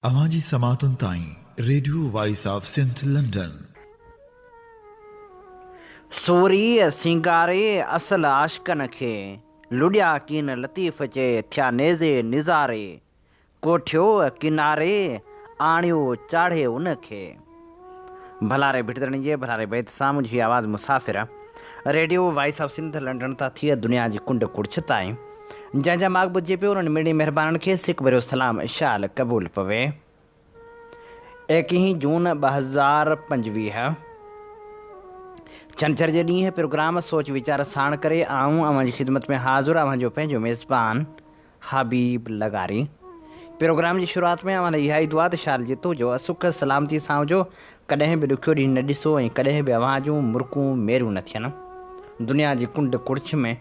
اوهان جي سماعتن تائين radio voice of Sindh London. سوريء سينگاري اصل عاشقن کي، لڏيا ڪين لطيف چئي ٿيا نيزي نظاري، ڪوٺيو ڪناري آڻيو چاڙهي ان کي. ڀلاري ڀٽ ڌڻي جي ڀلاري بيت سان منهنجي هي آواز مسافر radio voice of Sindh London تان ٿي دنيا جي ڪنڊ ڪڙڇ تائين جنهن جا ماڳ ٻڌجي پيو انهن مڙني مهربانن کي سڪ ڀريو سلام شال قبول پوي. ايڪيهين جون 2025 ڇنڇر جي ڏينهن پروگرام سوچ ويچار ساڻ ڪري آئون اوهان جي خدمت ۾ حاضر اوهان جو پنهنجو ميزبان حبيب لغاري پروگرام جي شروعات ۾ اوهان لاء اها ئي دعا ته شال جتو جو سک سلامتي سان هجو، ڪڏهن به ڏکيو ڏينهن نه ڏسو ۽ ڪڏهن به اوهان جون مرڪون ميريون نه ٿين. دنيا جي ڪنڊ ڪڙڇ ۾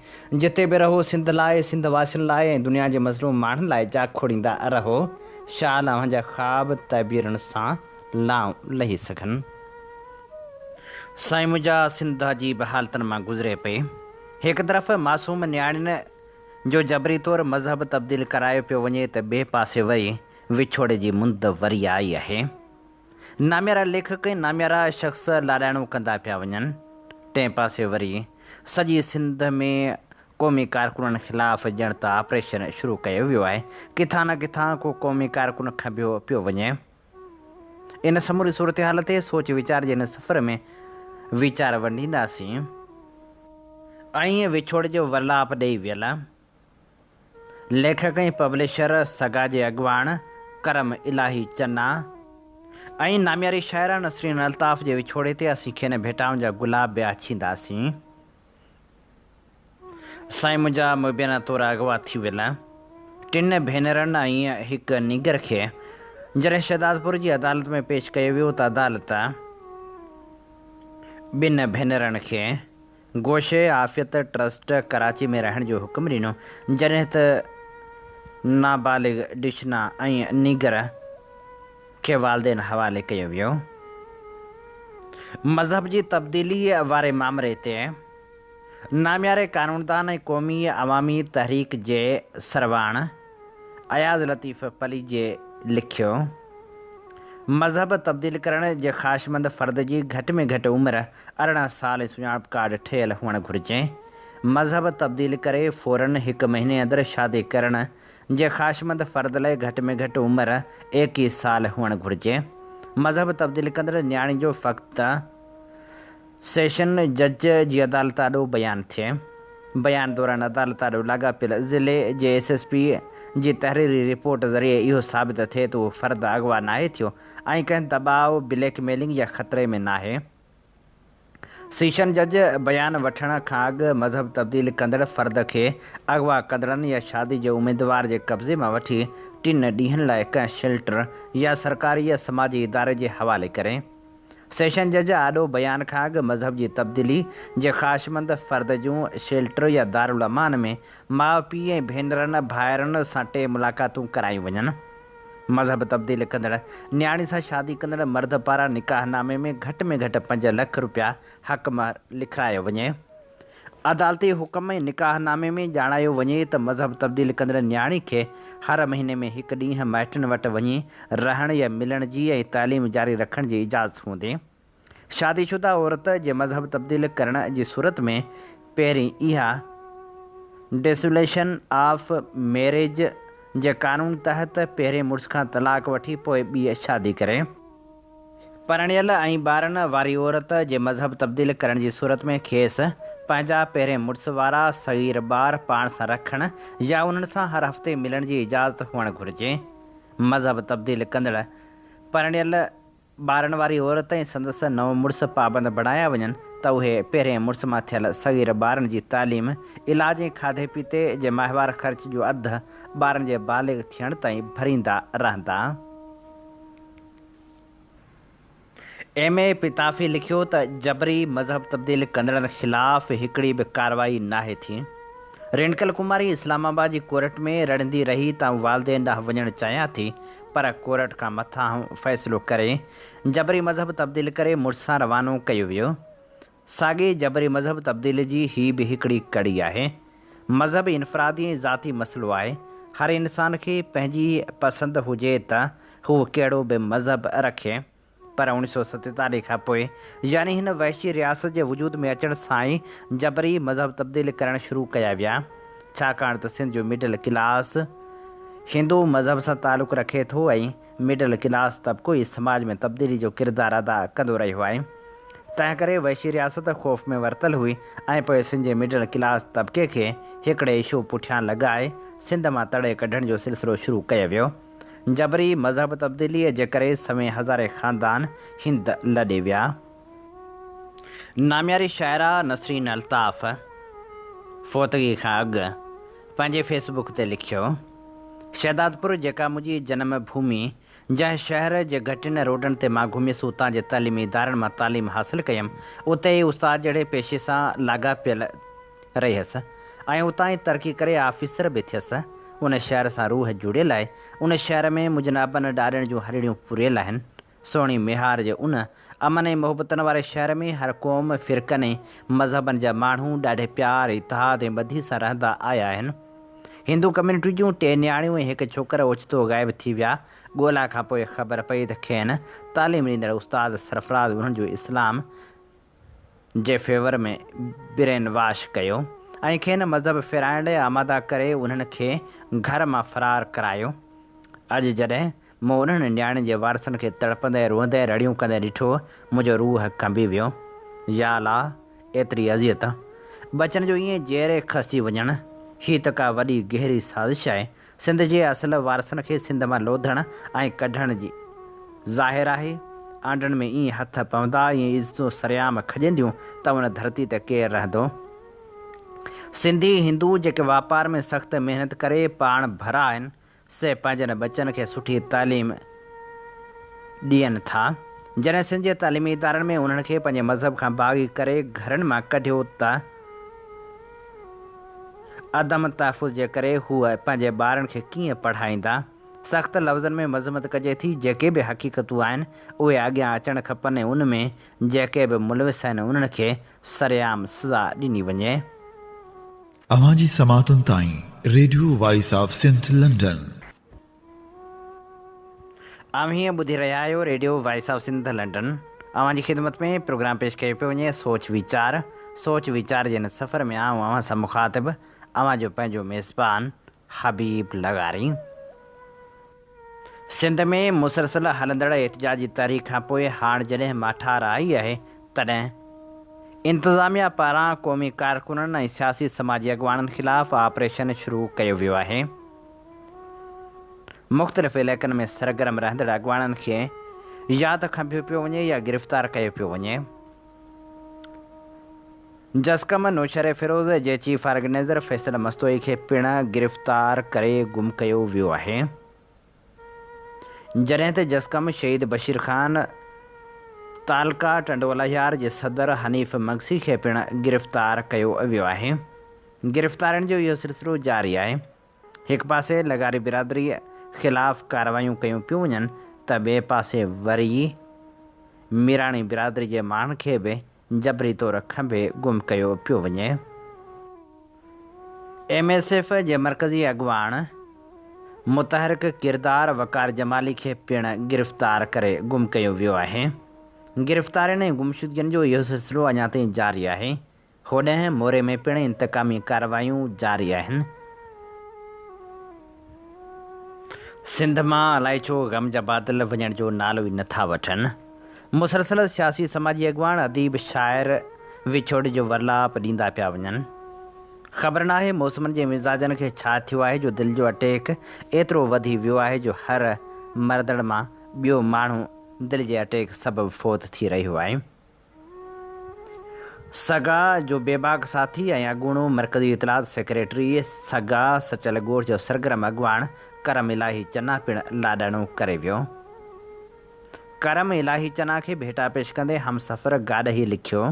جتي به رهو سنڌ لاء، سنڌ واسين لاء ۽ دنيا جي مظلوم ماڻهن لاء جاکوڙيندا رهو. شال اوهان جا خواب تعبيرن سان لانء لهي سگهن. سائين منهنجا سنڌ عجيب حالتن مان گذري پئي. هڪ طرف معصوم نياڻين جو جبري طور مذهب تبديل ڪرايو پيو وڃي ته ٻئي پاسي وري وڇوڙي جي مند وري آئي آهي. ناميارا ليکڪ ۽ ناميارا شخص لاڏاڻو ڪندا پيا وڃن. ٽئين پاسي وري سڄي سنڌ ۾ قومي ڪارڪنن خلاف ڄڻ ته آپريشن شروع ڪيو ويو آهي. ڪٿان نه ڪٿان ڪو قومي ڪارڪن کنڀيو پيو وڃي. ان سموري صورتحال تي سوچ ويچار جي هن سفر ۾ ويچار ونڊينداسين. ائين وڇوڙي جو ورلاپ ڏئي ويل ليکڪ ۽ پبلشر سگا جي اڳواڻ ڪرم الاهي چنا ۽ نامياري شاعره نسرين الطاف جي وڇوڙي تي اسين کين ڀيٽائن جا گلاب به آڇينداسين. سائين منهنجا مبينا طور اغوا ٿي ويل ٽن ڀينرن ۽ هڪ نينگر کي جڏهن شهدادپور جي عدالت ۾ پيش ڪيو ويو ته عدالت ٻن ڀينرن کي گوشي عافيت ٽرسٽ ڪراچي ۾ رهڻ جو حڪم ڏنو جڏهن ته نابالغ ڊشنا ۽ نينگر کي والدين حوالي ڪيو ويو. مذهب جي تبديلي واري مامري تي نامياري قانوندان ۽ قومي عوامي تحريڪ جي سرواڻ اياز لطيف پليجي لکيو، مذهب تبديل ڪرڻ جي خواهشمند فرد جي گهٽ ۾ گهٽ عمر 18 سال ۽ سڃاڻپ ڪارڊ ٺهيل هئڻ گهرجي. مذهب تبديل ڪري فورن هڪ مهيني اندر شادي ڪرڻ جي خواهشمند فرد لاء گهٽ ۾ گهٽ عمر 21 سال هئڻ گهرجي. مذهب تبديل ڪندڙ نياڻي جو فقط سيشن جج جي عدالت آڏو بيان ٿئي. بيان دوران عدالت آڏو لاڳاپيل ضلعي جي ايس ايس پي جي تحريري رپورٽ ذريعي اهو ثابت ٿئي ته اهو فرد اغوا ناهي ٿيو ۽ ڪنهن دٻاء، بليڪ ميلنگ يا خطري ۾ ناهي. سيشن جج بيان وٺڻ کان اڳ مذهب تبديل ڪندڙ فرد کي اغوا ڪندڙن يا شادي جي اميدوار جي قبضي مان وٺي ٽن ڏينهن لاء ڪنهن شيلٽر يا سرڪاري يا سماجي اداري جي حوالي ڪري. سيشن جج آڏو بيان کان اڳ مذهب جي تبديلي جي خواهشمند فرد جون شيلٽر يا دارالامان ۾ ماء پيء ۽ ڀينرن ڀائرن سان ٽي ملاقاتون ڪرايون وڃن. مذهب تبديل ڪندڙ نياڻي سان شادي ڪندڙ مرد پاران نڪاح نامي ۾ گهٽ ۾ گهٽ 5 لک رپيا حق مهر لکرايو وڃي. عدالتي حڪم ۽ نڪاح نامي ۾ ڄاڻايو وڃي ته مذهب تبديل ڪندڙ نياڻي کي هر مهيني ۾ هڪ ڏينهن مائٽن وٽ وڃي رهڻ يا ملڻ جي ۽ تعليم جاري رکڻ جي اجازت هوندي. شادي شده عورت جي مذهب تبديل ڪرڻ جي صورت ۾ پهرين اها ڊسوليشن آف ميريج جي قانون تحت پهرين مڙس کان طلاق وٺي پوء ٻي شادي ڪري. پرڻيل ۽ ٻارن واري عورت جي مذهب تبديل ڪرڻ جي صورت ۾ کيس پنهنجا پهرين مڙس وارا صغير ٻار پاڻ سان رکڻ يا انهن سان هر هفتي ملڻ جي اجازت هئڻ گهرجي. مذهب تبديل ڪندڙ پرڻيل ٻارن واري عورت ۽ سندس نئون مڙس پابند بڻايا وڃن ته اهي پهرئين مڙس مان ٿيل صغير ٻارن جي تعليم، علاج ۽ کاڌي پيتي جي ماهوار خرچ جو اڌ ٻارن جي بالغ ٿيڻ تائين ڀريندا رهندا. ايم اي پتافي لکيو ته جبري مذهب تبديل ڪندڙن خلاف هڪڙي به ڪارروائي ناهي ٿي. رينڪل ڪماري اسلام آباد جي ڪورٽ ۾ رڙندي رهي ته آئون والدين ڏانهن وڃڻ چاهيان ٿي پر ڪورٽ کان مٿانهون فيصلو ڪري جبري مذهب تبديل ڪري مڙس سان روانو ڪيو ويو. ساڳي جبري مذهب تبديلي جي هي به هڪڙي ڪڙي آهي. مذهب انفرادي ۽ ذاتي مسئلو آهي. هر انسان کي پنهنجي پسند هجي ته هو ڪهڙو به مذهب رکي. پر 1947 کان پوء يعني هن وحشي رياست جي وجود ۾ اچڻ سان ئي جبري مذهب تبديل ڪرڻ شروع ڪيا ويا. ڇاڪاڻ ته سنڌ جو مڊل ڪلاس هندو مذهب سان تعلق رکي ٿو ۽ مڊل ڪلاس طبقو ئي سماج ۾ تبديلي جو ڪردار ادا ڪندو رهيو آهي. تنهنڪري وحشي رياست خوف ۾ ورتل هئي ۽ پوء سنڌ جي مڊل ڪلاس طبقي کي هڪڙي اشو پٺيان لڳائي سنڌ مان تڙي ڪڍڻ جو سلسلو شروع ڪيو ويو. جبري مذهب تبديليء جي ڪري سوين هزارين خاندان هند لڏي ويا. نامياري شاعره نسرين الطاف فوتگي کان اڳ پنهنجي فيس بڪ تي لکيو، شهدادپور جيڪا منهنجي جنم ڀومي، جنهن شهر جي گهٽين روڊن تي مان گهميس اتان جي تعليمي ادارن مان تعليم حاصل ڪيم، اتي ئي استاد جهڙي پيشي سان لاڳاپيل رهيس ۽ اتان ئي ترقي ڪري آفيسر به ٿيس. ان شهر سان روح جڙيل آهي. ان شهر ۾ منهنجن ابن ڏاڏن جون هڏڙيون پوريل آهن. سهڻي ميهار جي ان امن ۽ محبتن واري شهر ۾ هر قوم، فرقن ۽ مذهبن جا ماڻهو ڏاڍي پيار، اتحاد ۽ ٻڌي سان رهندا آيا آهن. هندو ڪميونٽي جون ٽي نياڻيون ۽ هڪ ڇوڪر اوچتو غائب ٿي ويا. ڳولا کان پوء خبر پئي ته کين تعليم ڏيندڙ استاد سرفراز انهن جو اسلام جي فيور ۾ برين واش ڪيو ۽ کين مذهب ڦيرائڻ لاء آماده ڪري انهن کي گهر مان فرار ڪرايو. اڄ جڏهن مون انهن نياڻين جي وارثن کي تڙپندي روئندي رڙيون ڪندي ڏٺو منهنجو روح ڪنبي ويو. يا الله ايتري اذيت. ٻچن جو ائين جيئري کسجي وڃڻ. هي ته ڪا وڏي گهري سازش آهي. سنڌ جي اصل وارثن کي سنڌ مان لوڌڻ ۽ ڪڍڻ جي. ظاهر آهي، آنڊن ۾ ائين هٿ پوندا، ائين عزتون سرعام کڄنديون ته ان ڌرتي تي ڪير رهندو؟ سنڌي هندو جيڪي واپار ۾ سخت محنت ڪري پاڻ ڀرا آهن، سي پنهنجن ٻچن کي سٺي تعليم ڏين ٿا. جڏهن سنڌ جي تعليمي ادارن ۾ انهن کي پنهنجي مذهب کان باغي ڪري گهرن مان ڪڍيو ته عدم تحفظ جي ڪري هو پنهنجي ٻارن کي ڪيئن پڙهائيندا؟ سخت لفظن ۾ مذمت ڪجي ٿي، جيڪي به حقيقتون آهن اهي اڳيان اچڻ کپن ۽ ان ۾ جيڪي به ملوث آهن انهن کي سرعام سزا ڏني وڃي. اوهان جي سماعتن تائين radio voice of Sindh London. اوهين ٻڌي رهيا آهيو radio voice of Sindh London. اوهان جي خدمت ۾ پروگرام پيش ڪيو پيو وڃي سوچ ويچار. سوچ ويچار جي هن سفر ۾ آئون اوهان سان مخاطب اوهان جو پنهنجو ميزبان حبيب لغاري. سنڌ ۾ مسلسل هلندڙ احتجاجي تحريڪ کان پوء هاڻ جڏهن ماٺار آئي آهي تڏهن انتظاميا پاران قومي ڪارڪنن ۽ سياسي سماجي اڳواڻن خلاف آپريشن شروع ڪيو ويو آهي. مختلف علائقن ۾ سرگرم رهندڙ اڳواڻن کي يا ته کنڀيو پيو وڃي يا گرفتار ڪيو پيو وڃي. جسقم نوشهروفيروز جي چيف آرگنائيزر فيصل مستوئي کي پڻ گرفتار ڪري گم ڪيو ويو آهي. جڏهن ته جسقم شهيد بشير خان تعلقه ٽنڊوالهيار جي صدر حنيف مگسي کي پڻ گرفتار ڪيو ويو آهي. گرفتارين جو اهو سلسلو جاري آهي. هڪ پاسي لغاري برادري خلاف ڪارروايون ڪيون پيون وڃن ته ٻئي پاسي وري ميراڻي برادري جي ماڻهن کي به جبري طور کنڀي گم ڪيو پيو وڃي. ايم ايس ايف جي مرڪزي اڳواڻ متحرڪ ڪردار وقار جمالي کي پڻ گرفتار ڪري گم ڪيو ويو آهي. گرفتارين ۽ گمشدگين جو اهو سلسلو اڃا تائين جاري آهي. هوڏانهن موري ۾ پڻ انتقامي ڪارروايون جاري آهن. سنڌ مان الائي ڇو غم جا بادل وڃڻ جو نالو ئي نٿا وٺن. مسلسل سياسي سماجي اڳواڻ، اديب، شاعر وڇوڙي جو ورلاپ ڏيندا پيا وڃن. خبر ناهي موسمن جي مزاجن کي ڇا ٿيو آهي جو دل جو اٽيڪ ايترو وڌي ويو آهي جو هر مرندڙ مان ٻيو ماڻهو دل جي اٽيڪ سبب فوت ٿي رهيو آهي. سگا جو بيباڪ ساٿي ۽ اڳوڻو مرڪزي اطلاعات سيڪريٽري سگا سچل ڳوٺ جو سرگرم اڳواڻ ڪرم الاهي چنا پڻ لاڏاڻو ڪري ويو. ڪرم الاهي چنا کي ڀيٽا پيش ڪندي همسفر گاڏهي لکيو،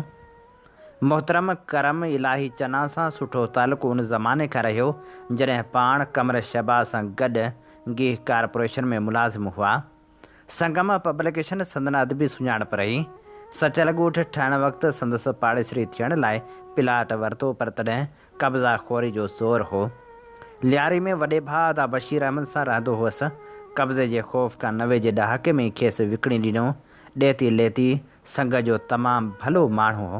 محترم ڪرم الاهي چنا سان سٺو تعلق ان زماني کان رهيو جڏهن پاڻ قمر شهباز سان گڏ گيهه ڪارپوريشن ۾ ملازم هئا. سنگم پبليڪيشن سندن ادبي سڃاڻپ رهي. سچل ڳوٺ ٺهڻ وقت سندس پاڙيسري ٿيڻ لاء پلاٽ ورتو پر تڏهن قبضا خوري جو زور هو. لياري ۾ وڏي ڀاء ادا بشير احمد سان رهندو هئس. قبضي جي خوف کان 90 جي ڏهاڪي ۾ ئي کيس وڪڻي ڏنو. ڏيتي ليتي سنگ جو تمام ڀلو ماڻهو هو.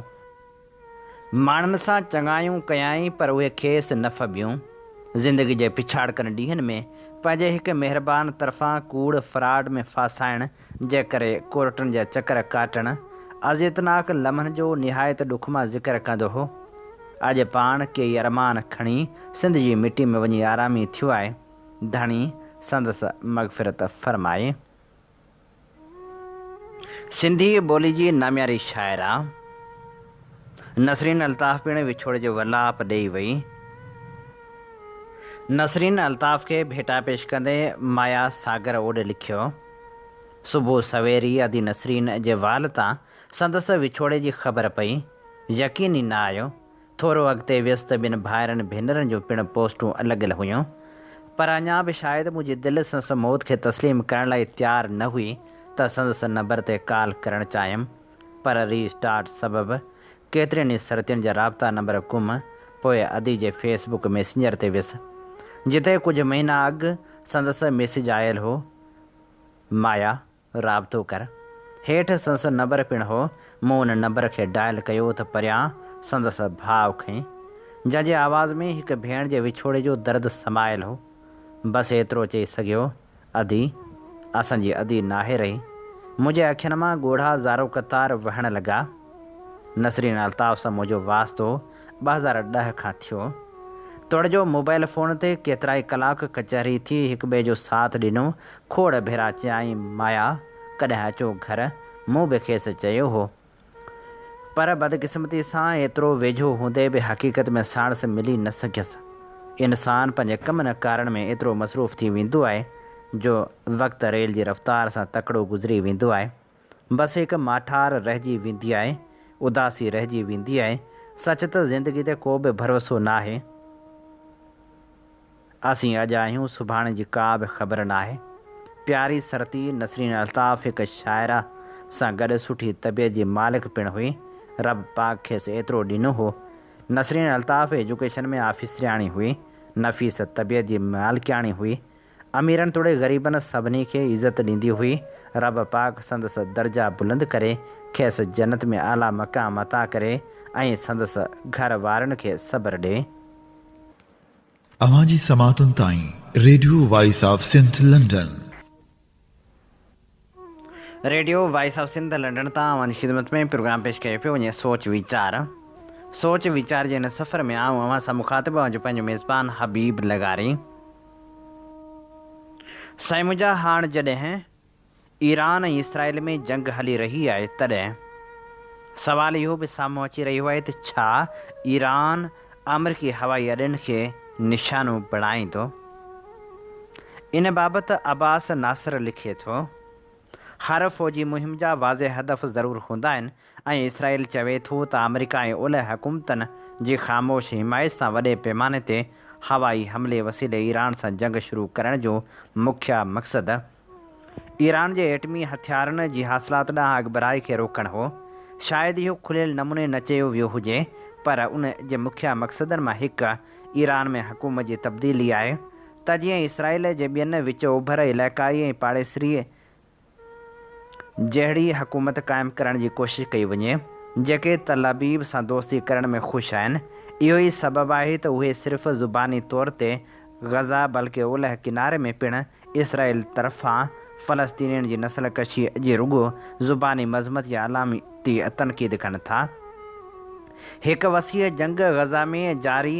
ماڻهن سان چڱايون ڪيائين پر اهي کيس نه ڦٻيون. زندگي جي پڇاڙڪن ڏينهن ۾ پنهنجي هڪ مهربان طرفان ڪوڙ فراڊ ۾ ڦاسائڻ جي ڪري ڪورٽن جا چڪر ڪاٽڻ اذيتناڪ لمحن جو نهايت ڏک مان ذڪر ڪندو هو. اڄ پاڻ ڪيئي ارمان کڻي سنڌ جي مٽي ۾ وڃي آرامي ٿيو آهي. ڌڻي سندس مغفرت فرمائي. سنڌي ٻولي جي نامياري شاعره نسرين الطاف پڻ وڇوڙي جو ورلاپ ڏئي وئي. نسرين الطاف کي ڀيٽا پيش ڪندي مايا ساگر اوڏ لکيو، صبح سوير ئي ادي نسرين جي وال تان سندس وڇوڙي جي خبر پئي، يقين ئي نه آيو. ٿورو اڳتي ويس ته ٻن ڀائرن ڀينرن جون پڻ پوسٽون لڳل هيون. پر اڃا به شايد منهنجي دل سندس موت کي تسليم ڪرڻ لاء تيار نه هئي ته سندس نمبر تي ڪال ڪرڻ چاهيم پر ري اسٽارٽ سبب ڪيترين ئي سرتين جا رابطا نمبر گم، پوء ادي جي فيس بڪ ميسينجر تي ويس جتي ڪجهه مهينا اڳ سندس ميسيج آيل هو، مايا! رابطو ڪر. هيٺ سندس نمبر پڻ هو. مون ان نمبر کي ڊائل ڪيو ته پريان سندس ڀاء کنئي، جنهن جي آواز ۾ هڪ ڀيڻ جي وڇوڙي جو درد سمايل هو. بس ايترو چئي سگهيو، ادي، اسان جي ادي ناهي رهي. منهنجي اکين مان ڳوڙها زارو قطار وهڻ لڳا. نسرين الطاف سان منهنجو واسطو 2010 کان ٿيو. توڙي جو موبائل فون تي ڪيترائي ڪلاڪ ڪچهري ٿي هڪٻئي جو ساٿ ڏنو، کوڙ ڀيرا چيائين مايا ڪڏهن اچو گهر، مون به کيس چيو هو. پر بدقسمتي سان ايترو ويجهو هوندي به حقيقت ۾ ساڻس ملي نه سگهيس. انسان پنهنجي ڪمن ڪارن ۾ ايترو مصروف ٿي ويندو آهي جو وقت ريل جي رفتار سان تڪڙو گذري ويندو آهي. بس هڪ ماٺار رهجي ويندي آهي، اداسي رهجي ويندي آهي، سچ ته زندگي تي ڪو به ڀروسو ناهي. اسين اڄ آهيون سڀاڻي جي ڪا به خبر ناهي. پياري سرتي نسرين الطاف هڪ شاعره سان گڏ سٺي طبيعت جي مالڪ پڻ هئي، رب پاڪ کيس ايترو ڏنو هو. نسرين الطاف ايجوڪيشن ۾ آفيسرياڻي هئي، نفيس طبيعت جي مالڪياڻي هئي، اميرن توڙي غريبن سڀني کي عزت ڏيندي هئي. رب پاڪ سندس درجا بلند ڪري، کيس جنت ۾ اعليٰ مقام عطا ڪري ۽ سندس گهر وارن کي صبر ڏي. اوهان جي سماعتن تائين radio voice of Sindh London. Radio voice of Sindh London تان اوهان جي خدمت ۾ پروگرام پيش ڪيو پيو وڃي سوچ ويچار. سوچ ويچار جي هن سفر ۾ آئون اوهان سان مخاطب اوهان جو پنهنجو ميزبان حبيب لغاري. سائين منهنجا هاڻ جڏهن ايران ۽ اسرائيل ۾ جنگ هلي رهي آهي تڏهن سوال اهو به سامهون اچي رهيو آهي ته ڇا ايران آمريڪي هوائي اڏن کي نشانو بڻائيندو؟ ان بابت عباس ناصر لکي ٿو، هر فوجي مهم جا واضح هدف ضرور هوندا آهن ۽ اسرائيل چوي ٿو ته آمريڪا ۽ اولهه حڪومتن جي خاموش حمايت سان وڏي پيماني تي هوائي حملي وسيلي ايران سان جنگ شروع ڪرڻ جو مکيه مقصد ايران جي ايٽمي هٿيارن جي حاصلات ڏانهن اڳڀرائي کي روڪڻ هو. شايد اهو کليل نموني نه چيو ويو هجي پر ان جي مکيه مقصدن مان هڪ ايران ۾ حڪومت جي تبديلي آهي ته جيئن اسرائيل جي ٻين وچ اوڀر علائقائي ۽ پاڙيسري جهڙي حڪومت قائم ڪرڻ جي ڪوشش ڪئي وڃي، جيڪي تل ابيب سان دوستي ڪرڻ ۾ خوش آهن. اهو ئي سبب آهي ته اهي صرف زباني طور تي غزه بلڪه اولهه ڪناري ۾ پڻ اسرائيل طرفان فلسطينين جي نسل ڪشي جي رڳو زباني مذمت يا علامتي تنقيد ڪن ٿا. هڪ وسيع جنگ غزه ۾ جاري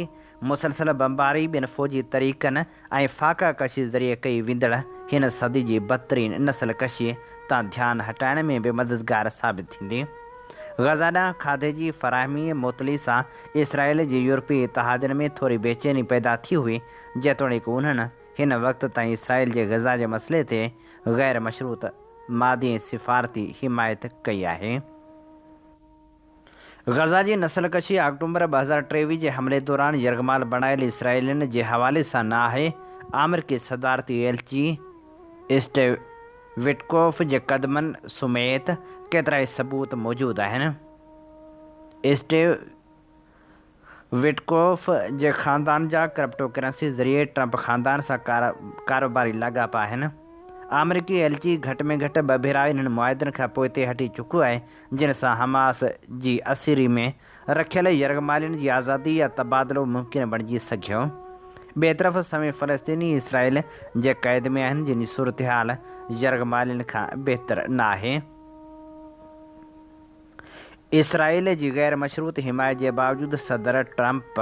مسلسل بمباري ٻين فوجي طريقن ۽ فاقه ڪشي ذريعي ڪئي ويندڙ هن صدي جي بدترين نسل ڪشي تان ڌيان هٽائڻ ۾ به مددگار ثابت ٿيندي. غزه ڏانهن کاڌي جي فراهمي معطلي سان اسرائيل جي يورپي اتحادين ۾ ٿوري بيچيني پيدا ٿي هئي، جيتوڻيڪ انهن هن وقت تائين اسرائيل جي غزه جي مسئلي تي غير مشروط مادي ۽ سفارتي حمايت ڪئي آهي. غزه جي نسل ڪشي آڪٽومبر 2023 جي حملي دوران يرغمال بڻايل اسرائيلين جي حوالي سان نه آهي، آمريڪي صدارتي ايلچي اسٽيو وٽڪوف جي قدمن سميت ڪيترائي ثبوت موجود آهن. اسٽيو وٽڪوف جي خاندان جا ڪرپٽو ڪرنسي ذريعي ٽرمپ خاندان سان ڪاروباري لاڳاپا آهن. آمريڪي ايلچي گهٽ ۾ گهٽ ٻه ڀيرا انهن معاهدن کان پوئتي هٽي چڪو آهي، جن سان حماس جي اسيري ۾ رکيل يرغمالين جي آزادي يا تبادلو ممڪن بڻجي سگهيو. ٻئي طرف سوين فلسطيني اسرائيل جي قيد ۾ آهن، جن جي صورتحال يرغمالين کان بهتر ناهي. اسرائيل جي غير مشروط حمايت جي باوجود صدر ٽرمپ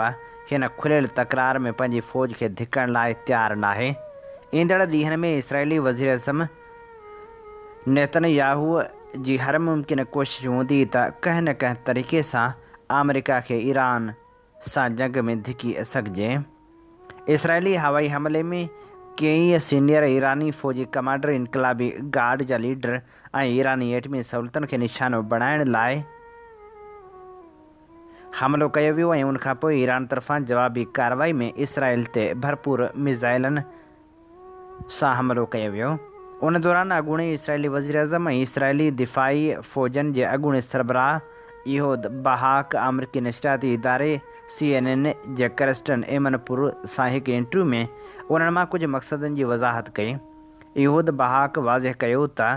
هن کليل تڪرار ۾ پنهنجي فوج کي ڌڪڻ لاء تيار ناهي. ايندڙ ڏينهن ۾ اسرائيلي وزيراعظم نيتن ياهو جي هر ممڪن ڪوشش هوندي ته ڪنهن نه ڪنهن طريقي سان آمريڪا کي ايران سان جنگ ۾ ڌڪي سگهجي. اسرائيلي هوائي حملي ۾ ڪيئي سينيئر ايراني فوجي ڪمانڊر، انقلابي گارڊ جا ليڊر ۽ ايراني ايٽمي سهولتن کي نشانو بڻائڻ لاء حملو ڪيو ويو ۽ ان کانپوء ايران طرفان جوابي ڪارروائي ۾ اسرائيل تي ڀرپور ميزائلن سان حملو ڪيو ويو. ان دوران اڳوڻي اسرائيلي وزيراعظم ۽ اسرائيلي دفاعي فوجن جي اڳوڻي سربراهه ايهود باهاڪ آمريڪي نشرياتي اداري سي اين اين جي ڪرسٽن ايمن پور سان هڪ انٽرويو ۾ انهن مان ڪجهه مقصدن جي وضاحت ڪئي. ايهود باهاڪ واضح ڪيو ته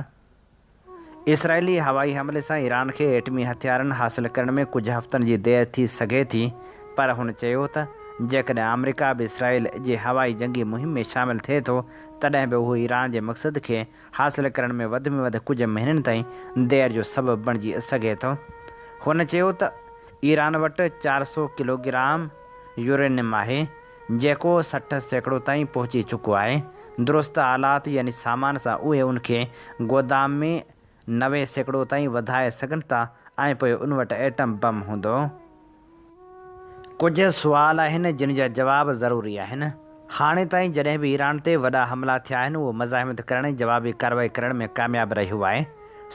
اسرائيلي هوائي حملي سان ايران کي ايٽمي هٿيارن حاصل ڪرڻ ۾ ڪجهه هفتن جي دير ٿي سگهي ٿي پر هن چيو ته جيڪڏهن آمريڪا به اسرائيل جي هوائي جنگي مهم ۾ شامل ٿئي ٿو تڏهن به اهو ايران جي مقصد کي حاصل ڪرڻ ۾ وڌ ۾ وڌ ڪجهه مهينن تائين دير جو سبب بڻجي سگهي ٿو. هن چيو ته ايران وٽ 400 ڪلوگرام يورينيم آهي جيڪو 60% تائين پهچي چڪو آهي، درست آلات يعني سامان سان اهي ان کي گودام ۾ 90% تائين وڌائي سگهن ٿا ۽ پوء ان وٽ ايٽم بم هوندو. ڪجهه سوال آهن جن جا جواب ضروري آهن. هاڻي تائين جڏهن به ايران تي وڏا حملا ٿيا آهن اهو مزاحمت ڪرڻ ۽ جوابي ڪارروائي ڪرڻ ۾ ڪامياب رهيو آهي.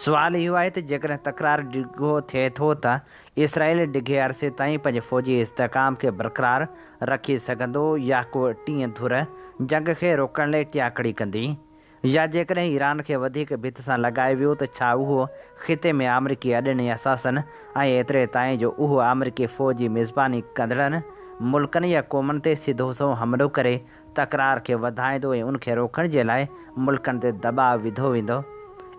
سوال اهو آهي ته جيڪڏهن تڪرار ڊگهو ٿئي ٿو ته اسرائيل ڊگهي عرصي تائين پنهنجي فوجي استحڪام کي برقرار رکي سگهندو يا ڪو ٽين ڌر جنگ کي روڪڻ لئي ٽياڪڙي ڪندي؟ يا جيڪڏهن ايران کي وڌيڪ ڀت سان لڳايو ويو ته ڇا اهو خطي ۾ آمريڪي اڏن ۽ اثاثن ۽ ايتري تائين جو اهو آمريڪي فوج جي ميزباني ڪندڙن ملڪن يا قومن تي سڌو سنئون حملو ڪري تڪرار کي وڌائيندو ۽ ان کي روڪڻ جي لاء ملڪن تي دٻاء وڌو ويندو.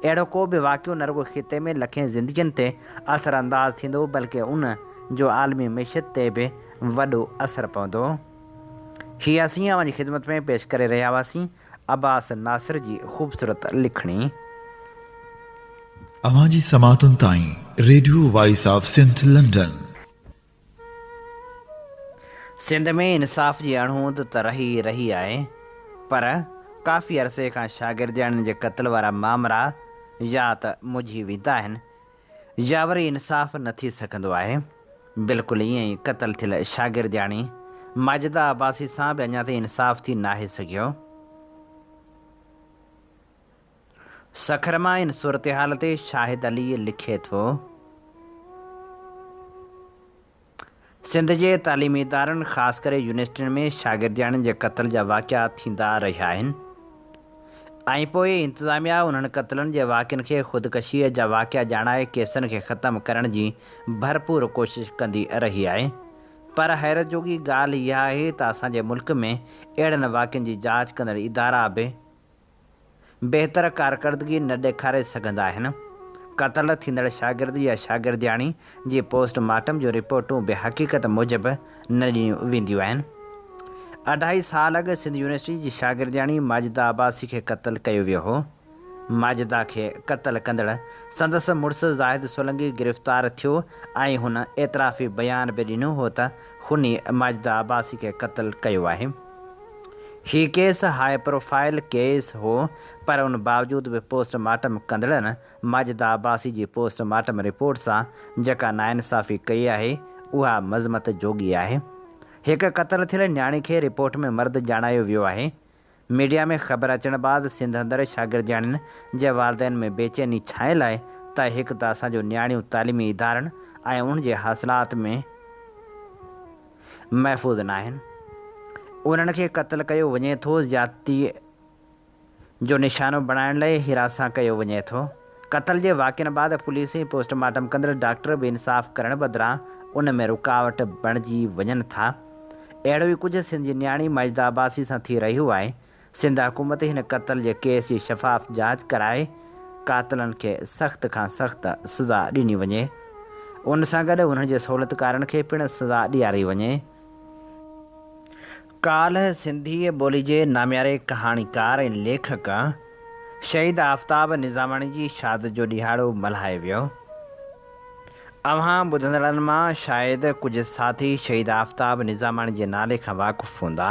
اهڙو ڪو به واقعو نه رڳو خطي ۾ لکين زندگين تي اثر انداز ٿيندو بلڪه ان جو عالمي معيشت تي به وڏو اثر پوندو. هي اسين اوهان جي خدمت ۾ پيش ڪري رهيا هئاسين عباس ناصر جي خوبصورت لکڻي. اوهان جي سماعتن تائين radio voice of Sindh London. Sindh ۾ انصاف جي اڻهوند ته رهي ئي رهي آهي پر ڪافي عرصي کان شاگردياڻين جي قتل وارا مامرا يا ته مجهي ويندا آهن يا وري انصاف نه ٿي سگهندو آهي. بلڪل ائين ئي قتل ٿيل شاگردياڻي ماجده عباسي سان به اڃا تائين انصاف ٿي ناهي سگهيو. سکر مان ان صورتحال تي شاهد علي لکي ٿو. سنڌ جي تعليمي ادارن خاص ڪري يونيورسٽين ۾ شاگردياڻين جي قتل جا واقعا ٿيندا رهيا آهن ۽ پوء انتظاميا انهن قتلن جي واقعن کي خودڪشيء جا واقعا ڄاڻائي ڪيسن کي ختم ڪرڻ جي ڀرپور ڪوشش ڪندي رهي آهي پر حيرت جوڳي ڳالهه اها آهي ته اسان جي ملڪ ۾ اهڙن واقعن جي جاچ ڪندڙ ادارا به بهتر ڪارڪردگي نه ڏيکاري سگهندا آهن. قتل ٿيندڙ شاگرد يا شاگردياڻي جي پوسٽ مارٽم جون رپورٽون به حقيقت موجب نه ڏنيون وينديون آهن. اڍائي سال اڳ سنڌ يونيورسٽي جي شاگردياڻي ماجده عباسي کي قتل ڪيو ويو هو. ماجده کي قتل ڪندڙ سندس مڙس زاهد سولنگي گرفتار ٿيو ۽ هن اعترافي بيان به ڏنو هو ته هن ئي ماجده عباسي کي قتل ڪيو آهي. هي ڪيس هاء پروفائيل ڪيس هو پر ان باوجود به پوسٽ مارٽم ڪندڙن ماجده عباسي جي پوسٽ مارٽم رپورٽ سان جيڪا ناانصافي ڪئي آهي اها مذمت جوڳي آهي. هڪ قتل ٿيل نياڻي کي رپورٽ ۾ مرد ڄاڻايو ويو آهي. ميڊيا ۾ خبر اچڻ بعد سنڌ اندر شاگردياڻين جي والدين ۾ بيچيني ڇانيل آهي ته هڪ ته اسان جو نياڻيون تعليمي ادارن ۽ انهن جي حاصلات ۾ محفوظ ناهن، انهن کي قتل ڪيو وڃي ٿو، زيادتي جو نشانو بڻائڻ لاء هراسان ڪيو وڃي ٿو، قتل جي واقعن بعد پوليس ۽ پوسٽ مارٽم ڪندڙ ڊاڪٽر به انصاف ڪرڻ بدران ان ۾ رڪاوٽ بڻجي وڃن ٿا. اهڙو ئي ڪجهه سنڌ جي نياڻي ماجده عباسي سان ٿي رهيو آهي. سنڌ حڪومت هن قتل جي ڪيس جي شفاف جاچ ڪرائي قاتلن کي سخت کان سخت سزا ڏني وڃي. ان سان گڏ انهن جي سهولتڪارن کي پڻ سزا ڏياري وڃي. ڪالهه سنڌي ٻولي جي نامياري ڪهاڻيڪار ۽ ليکڪ شهيد آفتاب نظاماڻي جي شهادت جو ڏهاڙو ملهايو ويو. اوهان ٻڌندڙن مان شايد ڪجهه ساٿي شهيد آفتاب نظاماڻي جي نالي کان واقف هوندا.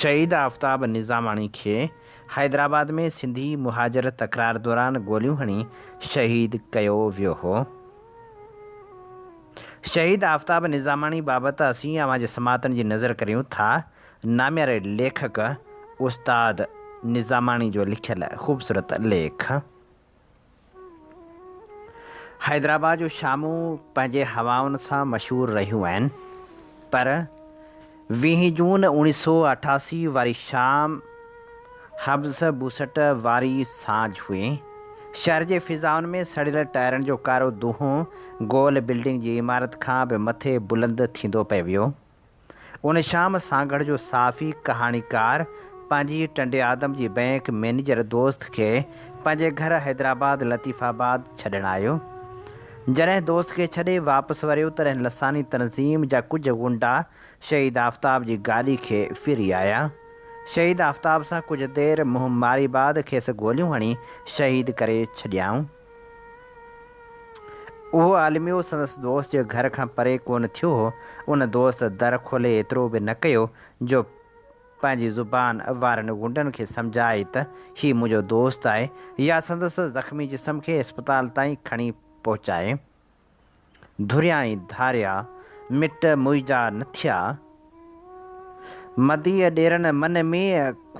شهيد آفتاب نظاماڻي کي حيدرآباد ۾ سنڌي مهاجر تڪرار دوران گوليون هڻي شهيد ڪيو ويو هو. شهيد آفتاب نظاماڻي بابت اسين اوهان جي سماعتن جي نظر ڪريون ٿا نامياري ليکڪ استاد نظاماڻي جو لکيل خوبصورت ليک. حيدرآباد جون شامون پنهنجي هوائن سان مشهور رهيون آهن پر ويهين جون اوڻيهه سو اٺاسي واري شام حبس بوسٽ واري سانجهه هئي. شهر جي فضائن ۾ سڙيل ٽائرن جو ڪارو دونهون گول بلڊنگ جي عمارت کان به مٿي بلند ٿيندو پئي ويو. ان شام سانگهڙ جو صحافي، ڪهاڻيڪار پنهنجي ٽنڊي آدم جي بئنڪ مئنيجر دوست کي پنهنجي گهر حيدرآباد لطيف آباد ڇڏڻ آيو. جڏهن دوست کي ڇڏي واپس وريو تڏهن لساني تنظيم جا ڪجهه غنڊا شهيد آفتاب جي گاڏي کي ڦري آيا. شهيد آفتاب سان ڪجهه دير منهن ماري بعد کيس گوليون هڻي شهيد ڪري ڇڏيائون. اهو الميو سندس دوست جي گهر کان پري ڪونه ٿيو هو. ان دوست در کولي ايترو به نه ڪيو جو پنهنجي زبان وارن غنڊن کي سمجهائي ته هي منهنجو دوست آهي يا سندس زخمي جسم کي اسپتال تائين کڻي پهچائي. ڌريان ۽ ڌاريا، مٽ موئجا نه ٿيا. مديء ڏيرن من ۾،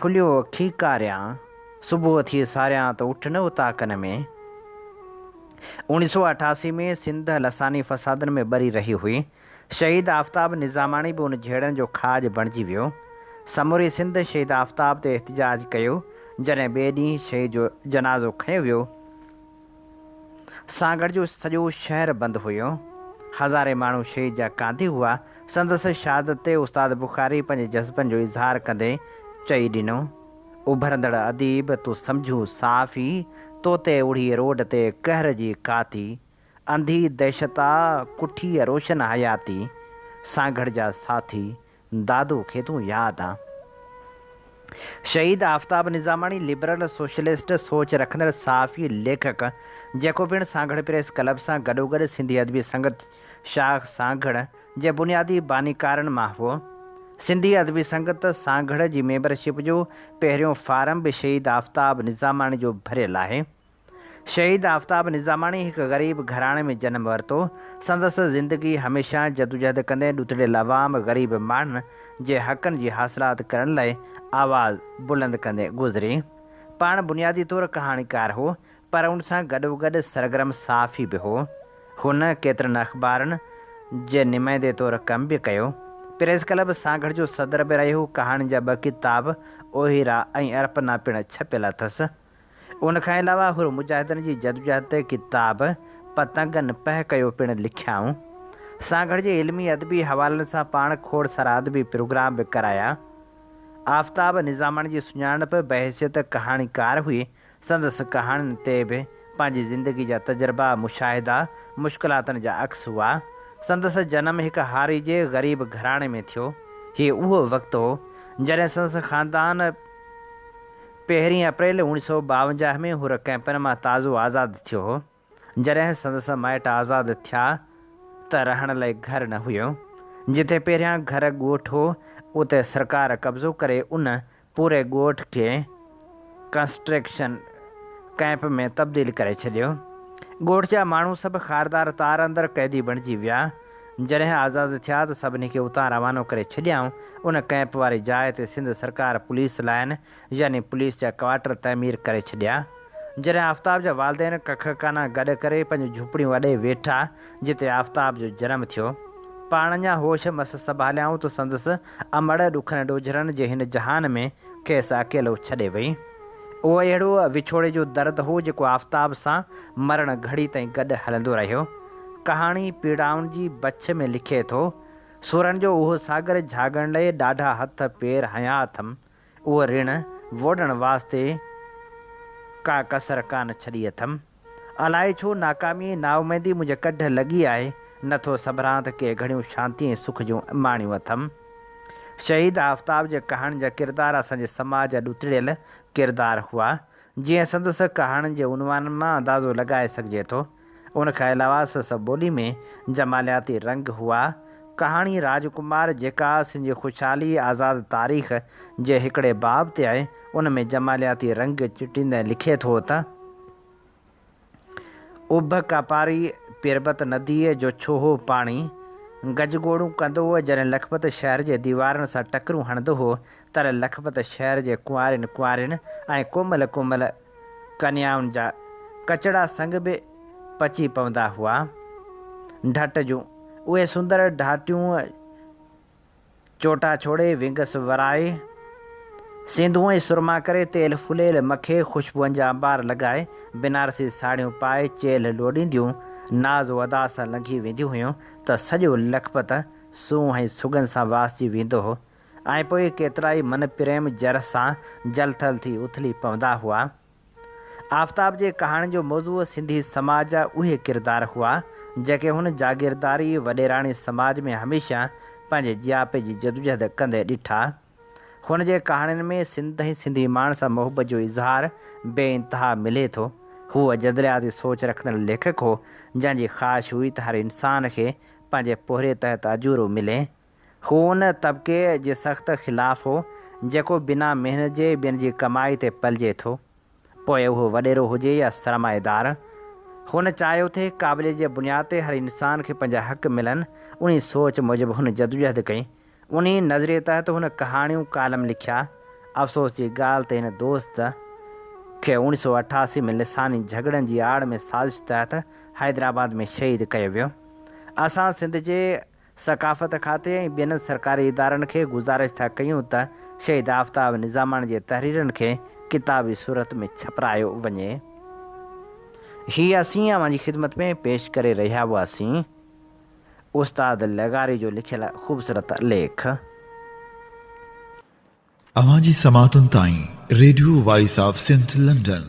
کليو کيڪاريان. صبح ٿي ساريان ته اٺ نه اوطاقن ۾. 1988 ۾ سنڌ لساني فسادن ۾ ٻري رهي هئي. شهيد آفتاب نظاماڻي به ان جهيڙن جو کاڄ بڻجي ويو. سموري سنڌ شهيد آفتاب تي احتجاج ڪيو. جڏهن ٻئي ڏينهن شهيد جو جنازو کنيو ويو، سانگهڙ جو سڄو شهر بند هيو. هزارين ماڻهو شهيد جا ڪانڌي هئا. سندس شهادت تي استاد بخاري پنهنجي جذبن جو اظهار ڪندي چئي ڏنو، اڀرندڙ اديب تون سمجهون صحافي، تو تي اڙهي روڊ تي قهر جي ڪاتي، انڌي دهشت آ ڪٺيء روشن حياتي، سانگهڙ جا ساٿي دادو کي تون ياد آن. شهيد آفتاب نظاماڻي لبرل سوشلسٽ سوچ رکندڙ صحافي، ليکڪ، جيڪو پڻ سانگهڙ پريس ڪلب سان گڏوگڏ سنڌي ادبي سنگت شاخ سانگهڙ جي بنيادي بانيڪارن مان هئو. سنڌي ادبي سنگت سانگهڙ جي ميمبرشپ جو پهريون فارم به شهيد آفتاب نظاماڻي جو ڀريل آهي. شهيد آفتاب نظاماڻي هڪ غريب گهراڻي ۾ جنم ورتو. سندس زندگي هميشه جدوجهد ڪندي ڏتڙيل عوام، غريب ماڻهن جي حقن جي حاصلات ڪرڻ لاء آواز بلند ڪندي گذري. پاڻ بنيادي طور ڪهاڻيڪار هو، پر ان سان گڏوگڏ سرگرم صحافي به هو. هن ڪيترن اخبارن جي نمائندي طور ڪم به ڪيو. پريس ڪلب سانگهڙ جو صدر به رهيو. ڪهاڻين جا ٻه ڪتاب اوهيرا ۽ ارپنا پڻ ڇپيل اٿس. ان کان علاوه حر مجاهدن جي جدوجهد تي ڪتاب پتنگن پهه ڪيو پڻ لکيائون. سانگهڙ جي علمي ادبي حوالن سان پاڻ کوڙ سارا ادبي پروگرام به ڪرايا. آفتاب نظاماڻي جي سڃاڻپ بحيثيت ڪهاڻيڪار هئي. سندس ڪهاڻين تي به پنهنجي زندگي جا تجربا، مشاهدا، مشڪلاتن جا عڪس هئا. سندس جنم هڪ هاري جي غريب گهراڻي ۾ ٿيو. هي اهو وقت هو، جڏهن سندس خاندان، پهرين اپريل 1952 ۾ حر ڪئمپن مان تازو آزاد ٿيو هو. جڏهن سندس مائٽ آزاد ٿيا ته رهڻ لاء گهر نه هيو. جتي پهريان گهر ڳوٺ هو، اتي سرڪار قبضو ڪري ان پوري ڳوٺ کي ڪنسٽريڪشن ڪئمپ ۾ تبديل ڪري ڇڏيو. ڳوٺ جا ماڻهو سڀ خاردار تار اندر قيدي بڻجي ويا. جڏهن آزاد ٿيا ته سڀني کي اتان روانو ڪري ڇڏيائون. ان ڪئمپ واري جاء تي سنڌ سرڪار پوليس لائين يعني پوليس جا ڪوارٽر تعمير ڪري ڇڏيا. جڏهن آفتاب جا والدين ڪک ڪانا گڏ ڪري پنهنجون جهوپڙيون اڏي ويٺا جتي آفتاب جو جنم ٿيو. پاڻ اڃا هوش مس سنڀاليائون ته سندس امڙ ڏکن ڏوجهرن جي هن جهان ۾ کيس اڪيلو ڇڏي وئي. اهو اهڙو وڇوڙي جو درد هو جيڪو آفتاب سان مرڻ گهڙي تائين گڏ هلندو رهيو. ڪهاڻي پيڙائن جي بڇ ۾ لکي ٿو، سورن جو اهو ساگر جهاڳڻ لئه ڏاڍا هٿ پير هنيا اٿم. اهو رڻ ووڙڻ واسطي ڪا ڪسر ڪانه ڇڏي اٿم. الائي ڇو ناڪامي ۽ نااميدي منهنجي ڪڍ لڳي آهي، نه ٿو سنڀران ته ڪي گهڙيون شانتي ۽ سک جون ماڻيون اٿم. شهيد آفتاب جي ڪهاڻين جا ڪردار اسان جي سماج جا ڏتڙيل ڪردار هئا، جيئن سندس ڪهاڻين جي عنوانن مان اندازو لڳائي سگهجي ٿو. ان کان علاوه سندس ٻولي ۾ جمالياتي رنگ هئا. ڪهاڻي راج ڪمار جيڪا سنڌ جي خوشحالي آزاد تاريخ جي هڪڙي باب تي آهي، ان ۾ جمالياتي رنگ چٽيندي لکي ٿو ته. اڀ ڪاپاري پربت نديء جو ڇوهو پاڻي گجگوڙون ڪندو هو. جڏهن لکپت شهر جي ديوارن سان ٽڪرون هڻندو هو، تڏهن لکپت شهر جي ڪنوارين ڪنوارين ۽ ڪومل ڪومل ڪنيائن جا ڪچڙا سنگ به پچي پوندا هئا. ڍٽ جون اهي سندر ڍاٽيون چوٽا ڇوڙي، ونگس ورائي، سينڌون ۽ سرما ڪري، تيل ڦليل مکي، خوشبوئن جا انبار لڳائي، بنارسي ساڙهيون پائي، چيلهه لوڏينديون، ناز و ادا سان لنگهي وينديون هيون ته سڄو لکپت سونهن ۽ سڳنڌ سان واسجي ويندو هو ۽ پوء ڪيترائي من پريم جر سان جل ٿل ٿي اٿلي پوندا هئا. آفتاب جي ڪهاڻين جو موضوع سنڌي سماج جا اهي ڪردار هئا، جيڪي هن جاگيرداري وڏيراڻي سماج ۾ هميشه پنهنجي جياپي جي جدوجهد ڪندي ڏٺا. هن جي ڪهاڻين ۾ سنڌ ۽ سنڌي ماڻهن سان محبت جو اظهار بي انتها ملي ٿو. هو جدلياتي سوچ رکندڙ ليکڪ هو، جنهن جي خواهش هئي ته هر انسان کي پنهنجي پورهيي تحت اجورو ملي. هو ان طبقي جي سخت خلاف هو، جيڪو بنا محنت جي ٻين جي ڪمائي تي پلجي ٿو، پوء اهو وڏيرو هجي يا سرمائيدار. هن چاهيو ٿي قابليت جي بنياد تي هر انسان کي پنهنجا حق ملن، انهي سوچ موجب هن جدوجهد ڪئي. انهي نظريي تحت هن ڪهاڻيون، ڪالم لکيا. افسوس جي ڳالهه ته هن دوست کي 1988 ۾ لساني جهڳڙن جي آڙ ۾ سازش تحت حيدرآباد ۾ شهيد ڪيو ويو. اسان سنڌ جي ثقافت کاتي ۽ ٻين سرڪاري ادارن کي گذارش ٿا ڪيون ته شهيد آفتاب نظاماڻي جي تحريرن کي ڪتابي صورت ۾ ڇپرايو وڃي. هي اسين اوهان جي خدمت ۾ پيش ڪري رهيا هئاسين استاد لغاري جو لکيل خوبصورت ليک. اوهان جي سماعتن تائين radio voice of Sindh London.